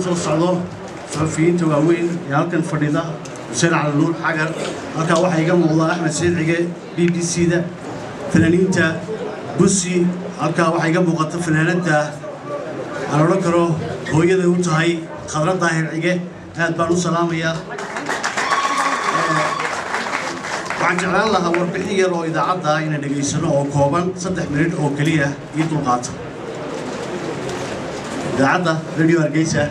Soo socdo suxufiyiinta waaweyn ee halkan fadhida, Xuseen Cali Nuur Xagar, halkaa waxaa iga muuqda Axmed Saciid Cige, BBC-da, fanaaniinta Busi, halkaa waxaa iga muuqata fanaanadda aan odhan karo hooyaday u tahay, Khadra Daahir Cige, aad baan u salaamayaa. Waxaan jeclaan lahaa warbixin yar oo idaacadda inaan dhegaysano oo kooban, 3 minidh oo keliya ii dulqaata. Idaacadda Radio Hargeysa,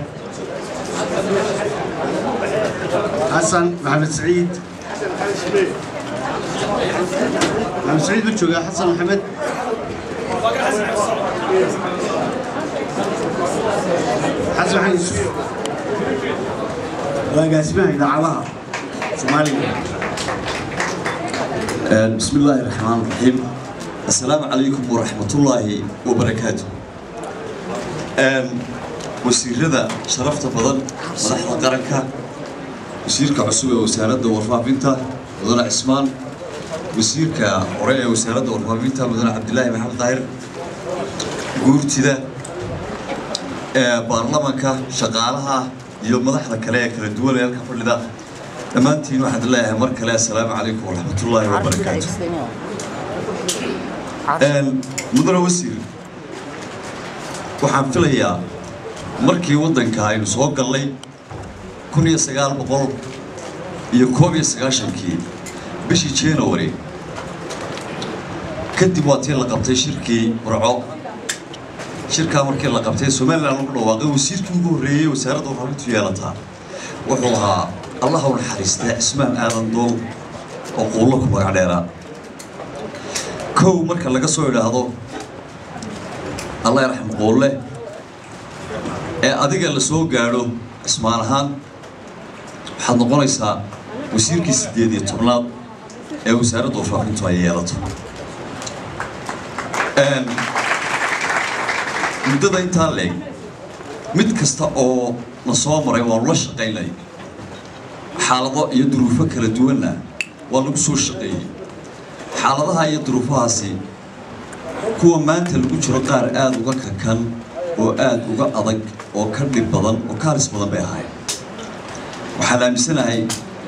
Xasan Maxamed Saciid, Maxamed Saciid ma joogaa? Xasan Maxamed, Xasan Maxamed Yuusuf waa agaasimaha idaacadaha Soomaaliga. بسم الله الرحمن الرحيم، السلام عليكم ورحمة الله وبركاته. Wasiirada sharafta badan, madaxda qaranka, wasiirka cusub ee wasaaradda warfaafinta mudane Cismaan, wasiirka hore ee wasaaradda warfaafinta mudane Cabdilaahi Maxamed Daahir, guurtida, baarlamanka, shaqaalaha iyo madaxda kale ee kala duwan ee halka fadhida, dhammaantiin waxaan leeyahay mar kale assalaamu calaykum waraxmatullaahi wabarakaatu. Mudane wasiir, waxaan filayaa markii waddanka aynu soo gallay 1991-kii bishii January kadib, waa tii la qabtay shirkii Burco. Shirkaa markii la qabtay Somaliland lagu dhawaaqay, wasiirkii ugu horreeyey wasaaradda warfaafintu yeelataa wuxuu ahaa, Allah u naxariistay, Cismaan Aadan Dool oo Quullo ku magac dheeraa. Kow marka laga soo idhaahdo Allah yarxam Quulle ee adiga la soo gaadho Cismaan ahaan, waxaad noqonaysaa wasiirkii 18aad ee wasaaradda warfaafintu ay yeelato. Muddada intaa leeg mid kasta oo na soo maray waanu la shaqaynay, xaalado iyo duruufo kala duwanna waa lagu soo shaqeeyey. Xaaladaha iyo duruufahaasi kuwa maanta lagu jiro qaar aada uga kakan oo aada uga adag oo ka dhib badan oo ka halis badan bay ahayd. Waxaan aaminsanahay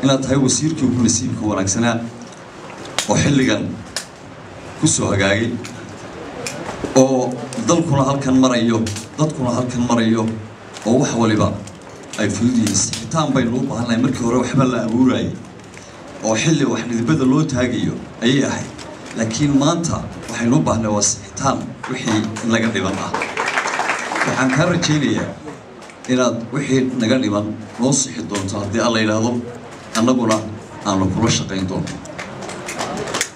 inaad tahay wasiirkii ugu nasiibka wanaagsanaa oo xilligan ku soo hagaagay, oo dalkuna halkan marayo, dadkuna halkan marayo, oo wax waliba ay fudud yihiin. Sixitaan baynu u baahannahay. Markii hore waxba la abuurayay oo xilli wax dhidibada loo taagayo ayay ahayd, laakiin maanta waxaynu u baahnay waa sixitaan wixii naga dhiban ah. Waxaan kaa rajaynayaa inaad wixii naga dhiban noo sixi doonto haddii Alla yidhaahdo, annaguna aanu kula shaqayn doono.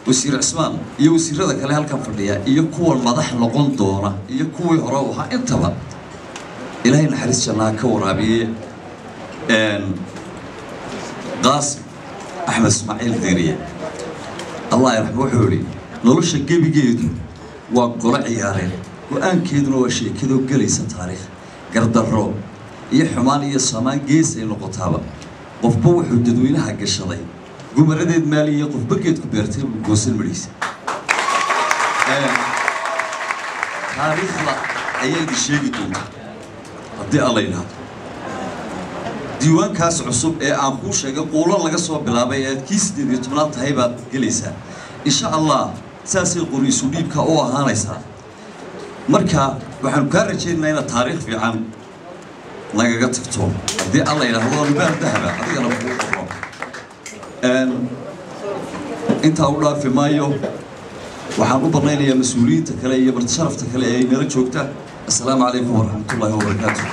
Wasiir Cismaan iyo wasiirada kale halkan fadhiya iyo kuwa madax noqon doona iyo kuwii hore u ahaa intaba, Ilaahay naxariis jannaha ka waraabiye Qaasim Axmed Ismaaciil Diiriye, Allah yarxam, wuxuu yidhi: "Nolosha gebigeedu waa golo ciyaareen, go-aankeeduna waa sheekadoo gelaysa taariikh. Gardarro iyo xumaan iyo samaan geesay noqotaaba, qofba wuxuu dadweynaha gashaday gumaradeed maaliya, qofba geedku beertay buu goosan midhiisa." Taariikhda ayaa idin sheegi doonta haddii Alla yidhaahdo. Diiwaankaas cusub ee aan kuu sheegay, Quulo laga soo bilaabay ee aad kii 18aad tahay baad gelaysaa insha Allah. Saasay qori isu dhiibka u ahaanaysaa. Marka waxaanu kaa rajaynaynaa inaad taariikh fiican nagaga tagto haddii Alla yidhaahdo, nubaal dahaba adigana kuu qoro. Intaa u dhaafi maayo, waxaan u banaynayaa mas-uuliyiinta kale iyo marti sharafta kale ee nala joogta. Assalaamu calaykum waraxmatullaahi wabarakaatu.